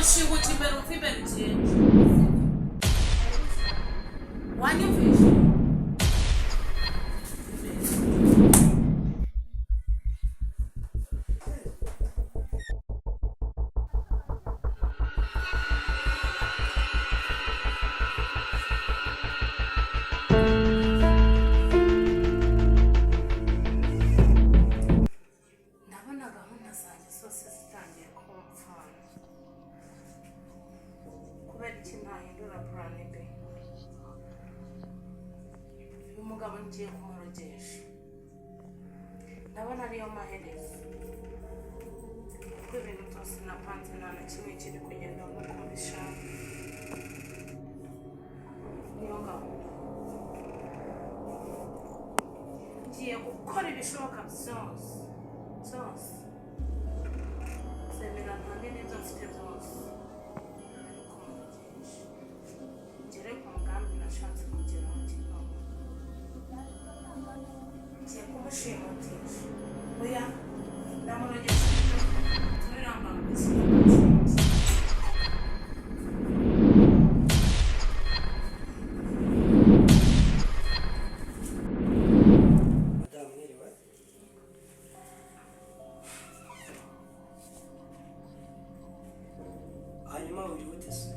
Nshihuta imbere, umva imbere, ugende. Wanyumvishe? Imbere. Ndabona gahunda zanjye zose zitangiye kumpfana. Kubera iki ntahindura plan B? Uyu mugabo ngiye kumurogesha, ndabona ariyo maherezo, kuko ibintu byose napanze nta na kimwe kiri kugenda nk'uko mbishaka. Niyo gahunda, ngiye gukora ibishoboka byose byose, nzemera ntange n'ibyo mfite byose, ariko murogeshe ngere ku mugambi nashatse kugeraho. Kinono ngiye kumushimutisha, oya, ndamurogesha tubirambangutse. Madamu, mwiriwe. Hanyuma wihute se?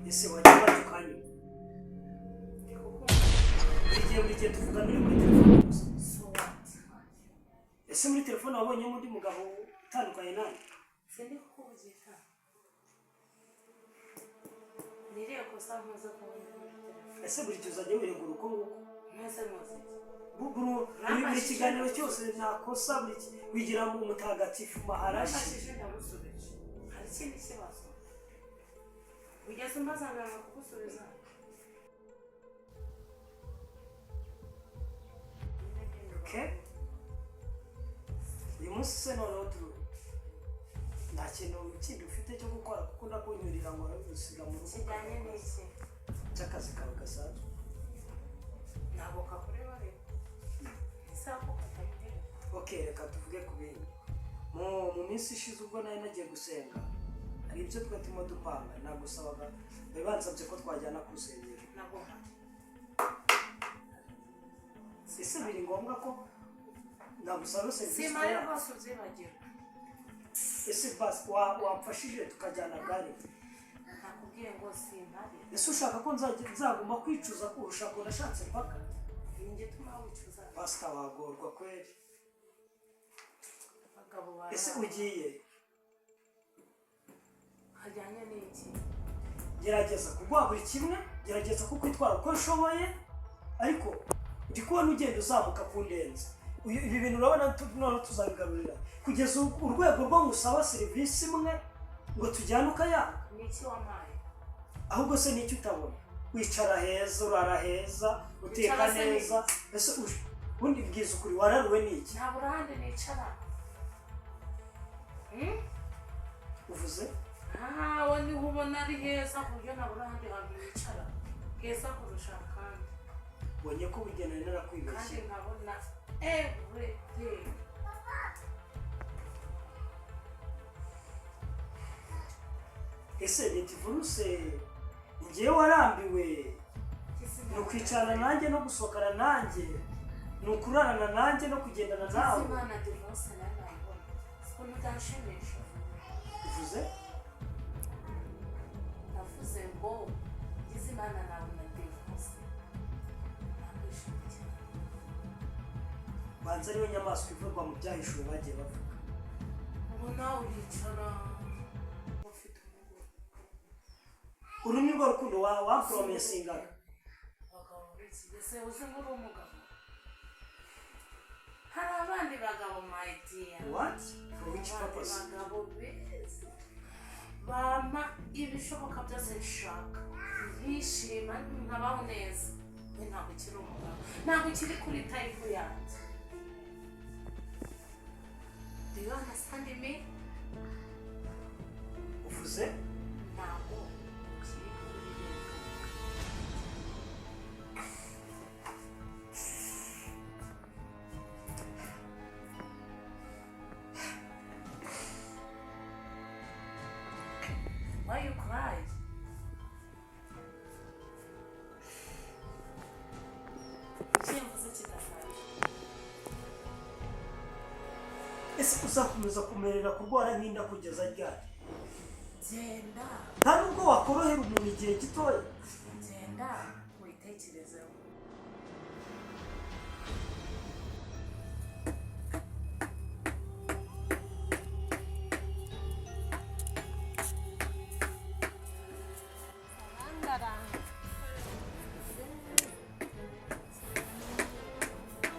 Ese wajya ubanza ukanyuma? Buri gihe, buri gihe tuvugana uri muri telefone gusa. So what? Ese muri telefone wabonyemo undi mugabo utandukanye nanjye? Sindi kukuvugisha. Ni irihe kosa nkoze kubona muri telefone? Ese buri gihe uzajya wiregura uko nguko? Mwese muzi iki? Buri kiganiro cyose nakosa, buri wigira mu mutagatifu maharashi. Urambajije ndagusubije, hari ikindi kibazo wigeze umbaza nkanga kugusubiza? Okay. Uyu munsi se noneho nta kintu kindi ufite cyo gukora, kuko ndakunyurira ngo usiga mu rugo? Kijyanye n'iki? Cy'akazi kawe gasanzwe. Ntabwo kakureba rero, isaha ko katakureba. Okay, reka tuvuge ku bindi. Mu minsi ishize ubwo nari nagiye gusenga, hari ibyo twe turimo dupanga. Nagusabaga, bari bansabye ko twajyana ku rusengero. Ntabwo mpari. Ese biri ngombwa ko nagusaba serivisi? Simpari rwose, ubyibagirwe. Ese basi wamfashije tukajyana gare? Nakubwiye ngo simpari. Ese ushaka ko nzaguma kwicuza kurusha ko nashatse mpaka? Ni njye utuma wicuza? Pasita, wagorwa kweri. Abagabo Ese bari ugiye? Hajyanye n'iki? Gerageza kuguha buri kimwe, gerageza kukwitwara uko nshoboye, ariko ndi kubona ugenda uzamuka ku ndenza. Ibi bintu urabona noneho tuzabigarurira kugeza urwego rwo ngusaba serivisi imwe ngo tujyane ukayanga? Ni iki wampaye? Ahubwo se nicyo utabona? Wicara heza, urara heza, uteka Wicara se ni neza. Ese ubundi bwiza ukuri, wararuwe n'iki? Ntabwo uruhande nicara. Hmm? Uvuze? Ah, we niho ubona ari heza ku buryo nabura ahandi hantu nicara heza kurusha kandi. Ubonye ko bugenewe Kandi narakwibeshye. nkabona everything. Ese ni divorce? Njyewe warambiwe ni ukwicarana nanjye no gusohokana nanjye, ni ukurarana nanjye no kugendana nawe? Imana, divorce nayo nayibona, ukuntu utanshimisha. Uvuze? Navuze ngo ngize Imana nabona divorce nakwishima cyane. Banza ariyo nyamaswa ivurwa mu byahishuwe bagiye bavuga. Ubu nawe uricara ufite umugore. Uru ni rwo rukundo wampromisingaga? Abagabo b'iki ese uzi ngo uri umugabo? Hari abandi bagabo, my dear. What? For which Abandi purpose? bagabo beza bampa ibishoboka byose nshaka, nkishima, nkabaho neza. We ntabwo ukiri umugabo, ntabwo ukiri kuri type yanjye. Do you understand me? Uvuze? Ntabwo ukiri kuri level. Why you cry? Icyo mvuze kidasanzwe. Ese uzakomeza kumerera kurwara nk'inda kugeza ryari? Genda. Nta nubwo wakorohera umuntu igihe gitoya? Genda witekerezeho.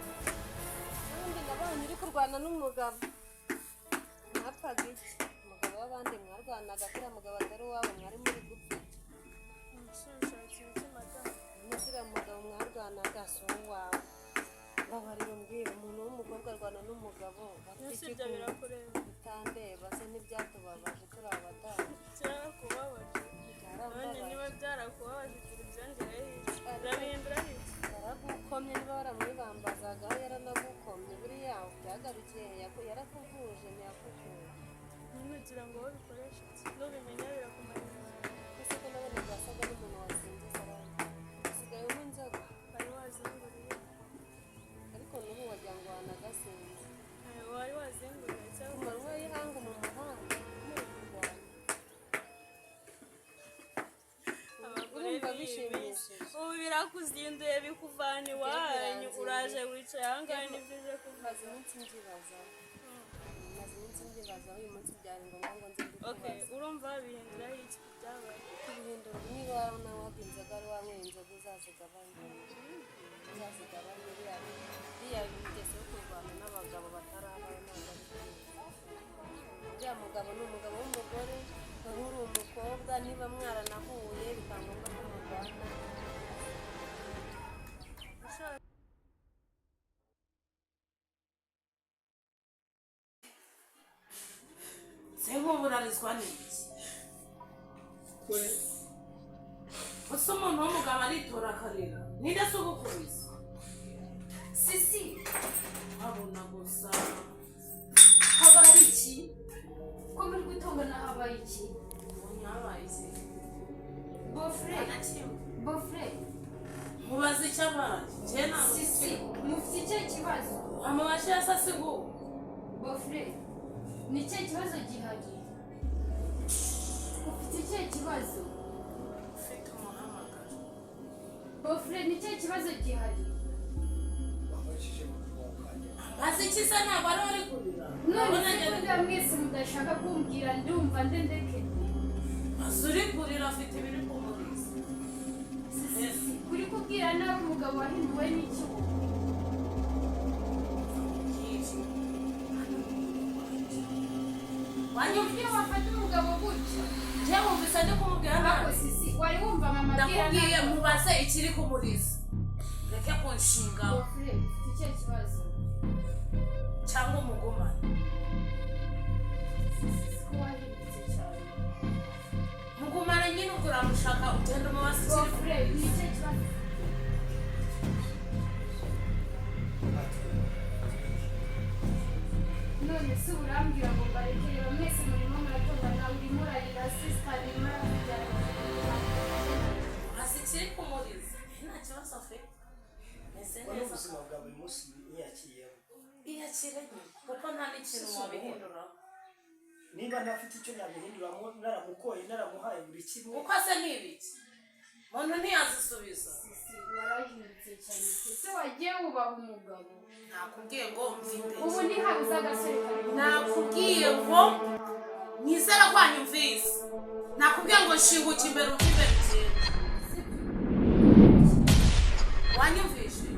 Ubundi nabonye uri kurwana n'umugabo, mwapfaga iki? Umugabo w'abandi mwarwanaga, kuriya mugabo atari uwawe, mwari muri gupfa iki? Uriya mugabo mwarwanaga si uwawe. Mbabarira umbwire, umuntu w'umukobwa arwana n'umugabo bafite Ese iki? ibyo birakureba? Utandeba se, ntibyatubabaje turi abadamu? Byarakubabaje none niba Byarambabaje. byarakubabaje, ugira ibyongereho iki? Urabihinduraho iki? Yaragukomye, niba waramwibambazagaho yaranagukomye. Buriya byagarukiye he? Yarakuvuje ntiyakuvuye? Nyine ugira ngo wowe ubikoreshe iki? Nubimenya birakumarira iki? Ese ko nabona bwasaga n'umuntu wasinze sarani, usigaye unywa inzoga? Wari wazinguriye. Ariko n'ubu wagira ngo wanagasinze. Wari wazinguriye Ku cyangwa? manywa y'ihangu mu muhanda muri kurwana. Abagore Urumva b'iyi minsi. bishimishije? Ubu birakuzinduye, bikuvana iwanyu. Biranzinduye. Uraje wicaye ahangaha, nibyo uje kuvuga? Maze iminsi mbyibazaho, maze iminsi mbyibazaho. Uyu munsi byari ngombwa ngo nze Okay. mbikubaze. Urumva bihinduraho iki byabaye? Kubihindura, niba waranywaga inzoga, wari wanyweye inzoga, uzazigabanye, uzazigabanye. Biriya ngeso yo kurwana n'abagabo batarabaye ntabwo ari byiza. Uriya mugabo ni umugabo w'umugore, wowe uri umukobwa. Niba mwaranahuye bikaba ngombwa ko murwana. Se nk'uburarizwa n'iki? Ese umuntu w'umugabo aritora akarira? Ninde se ugukubise? Sisi. Nkabona gusa. Habaye iki? Ko muri gutongana, habaye iki? Ubonye habaye iki? Beau-frère. Nta na kimwe. Beau-frère. Mubaze icyo abaye, njye ntabwo. Sisi, mufite ikihe kibazo? Amubashe yasa si ngo. Beau-frère, ni ikihe kibazo gihari? Ufite ikihe kibazo? Ufite umuhamagaro. Beau-frère, ni ikihe kibazo gihari? Wafashije mu kanya. Maze iki se? Ntabwo ari uri kurira. None se kurya mwese mudashaka kumbwira, ndumva ndendeke. Maze uri kurira afite ibiri kumuriza. Sisi, kuri kubwira nabi umugabo wahinduwe n'iki wowe? Wanyumvise? Iyo wafata umugabo gutya. Njye wumvise ndi kumubwira Ariko nabi? Sisi, wari wumva mama abwira Ndakubwiye, nabi? mubaze ikiri kumuriza, reke kunshingaho. Beau-frère, ufite ikihe kibazo? Cyangwa umugumane. Sisi, ko wahindutse cyane. Mugumane nyine, ubwo uramushaka, ugenda umubaze ikiri Beau-frère, ni kumuriza. ikihe kibazo? None se urambwira ngo mbareke? Reba mwese murimo muratongana, urimo urarira, sister arimo arakubyara. Mubaze ikiri kumuriza, nta kibazo afite, meze Ubwo ni neza. ubuzima bwa buri munsi niyakiyemo. Iyakire nyine, kuko nta n'ikintu wabihinduraho. Niba ntafite icyo nabihinduramo, naramukoye, naramuhaye buri kimwe. Kuko se ni ibiki? Umuntu ntiyazisubiza. Sisi, warahindutse cyane. Ese wagiye wubaha umugabo? Nakubwiye ngo mva imbere. Ubu ntihabuze agasore kari. Nakubwiye ngo nizere ko wanyumvise. Nakubwiye ngo nshinguke imbere, umve imbere, ugende. Wanyumvishe?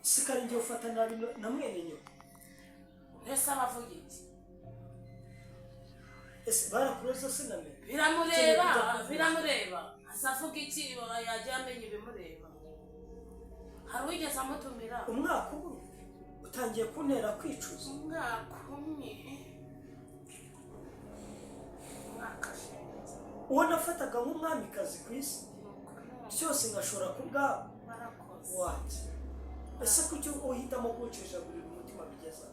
Si kare njye ufata nabi na mwene nyoko? Mbese abavuga iki? Ese barakuroza sinamenye? Biramureba, biramureba. Azavuga iki? Yajya amenya ibimureba. Hari uwigeze amutumira? Umwaka umwe utangiye kuntera kwicuza. Umwaka umwe, umwaka ashinze. Uwo nafataga nk'umwamikazi ku isi, byose ngashora ku bwabo Warakoze. wanjye. Ese kuki uhitamo kuwucishagurira umutima bigeza?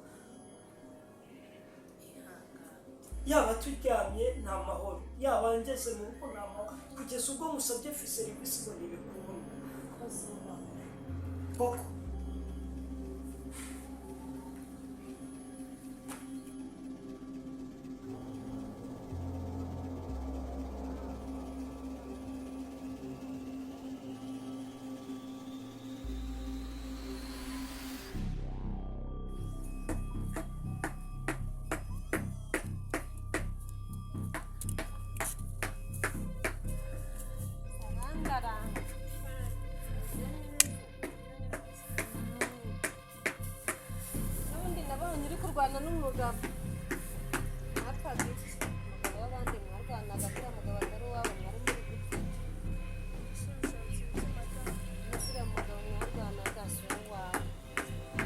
Ihangane. Yaba turyamye nta mahoro, yaba ngeze mu rugo nta mahoro, kugeza ubwo musabye fi serivisi ngo ntibikunda. Koze ubaho. Koko Sarangara. N'ubundi nabonye uri kurwana n'umugabo. Mwapfaga iki? Umugabo w'abandi mwarwanaga, kuriya mugabo atari uwawe mwari muri gupfa iki? Mbese uriya mugabo mwarwanaga si uwawe.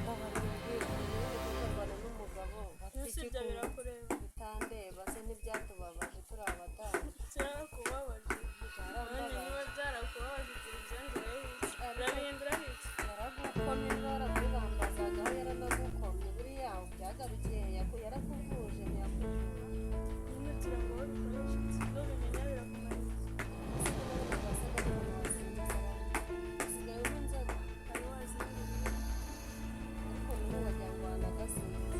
Mbabarira umbwire, ubundi kurwana n'umugabo bafite Mbese iki ibyo ku birakureba? Bitandeba se ntibyatubabaje turi abadamu? Byarakubabaje. None niba Byarababaje. byarakubabaje ugira ibyongereho iki? Urabihinduraho iki? Yaragukomye, barakwibambazagaho, yaranagukomye. Buriya byagarukiye yarakuvuje ntiyakuvura. Nyine ugira ngo wowe ubikoreshe iki? Nubimenya birakumarira iki? Usigaye unywa inzoga? Wari wazinguriye? Ariko n'ubu wagira ngo wanagasinze.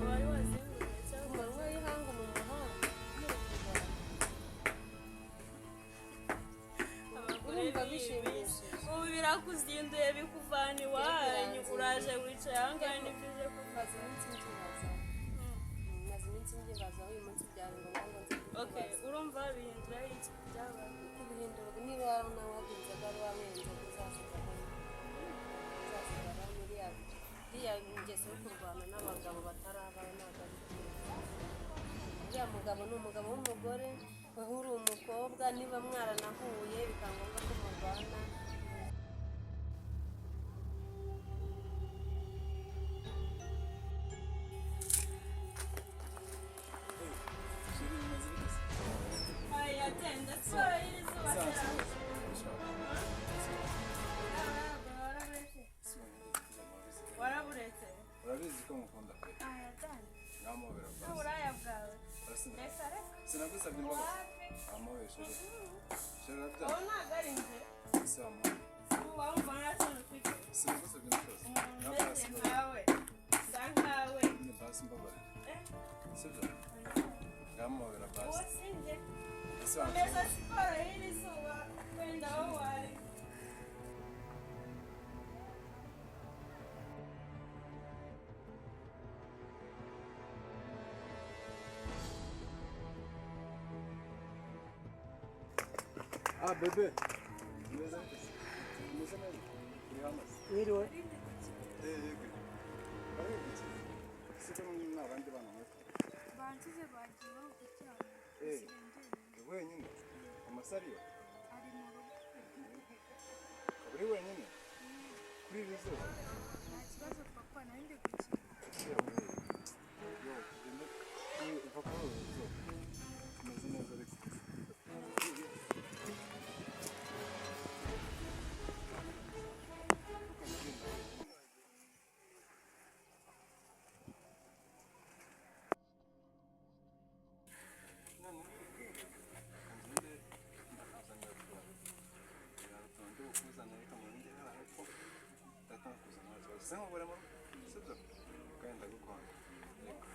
Wari wazinguriye Ku cyangwa? manywa y'ihangu mu muhanda muri kurwana. Abagore Urumva b'iyi minsi. bishimishije. Ubu birakuzinduye bikuvana iwanyu, uraje wicaye ahangaha nibyo uje kuvuga. Maze iminsi mbyibazaho. Maze iminsi mbyibazaho, uyu munsi byari ngombwa ngo nze Okay, kukubaza. urumva bihinduraho iki byabaye? Kubihindura niba nawe inzoga ari wanyweye inzoga uzazigabanya, uzazigabanya. Iriya ngeso yo kurwana n'abagabo batarabawe ntabwo ari byiza. Uriya mugabo ni umugabo w'umugore, wowe uri umukobwa. Niba mwaranahuye bikaba ngombwa ko murwana. Aya tenda siporo y'izuba cyane. Waraburetse. Urabizi ko mukunda pe. Aya tenda. Ngamubera basi. N'uburaya bwawe. Basi. Reka reka. Sinagusabye imbabazi. Wapi? Amubera sheri. Sheri Ubu urabyanga. ntabwo ari njye. Ese wamuha. Ubu wumva nta kintu ufite. Sinagusabye imbabazi. Umuntu Nga umeze basi mbabarira. nkawe. Usa nkawe. Nyine basi mbabarira. Eh, Sibyo? Ngamubera uwo basi. si njye. Ese Komeza wamuha. siporo y'iri zuba wenda wowe wareka. Ah bebe. Umeze neza. Umeze neza. Uri hano se? Wiriwe. Eh yego. Bari gukina. Ese ko nta bandi bana muri kumwe? Bansize bagiye aho kuryama. Eh. Wenyine. Amasariyo. Ari mu rugo. Uri wenyine? Kuri iri zuba? Nta kibazo papa, nari ndi gukina. Yo, ugende uva kuri uru zuba. Umeze neza ariko. Sibyo? Kandi ndagukunda. Yego.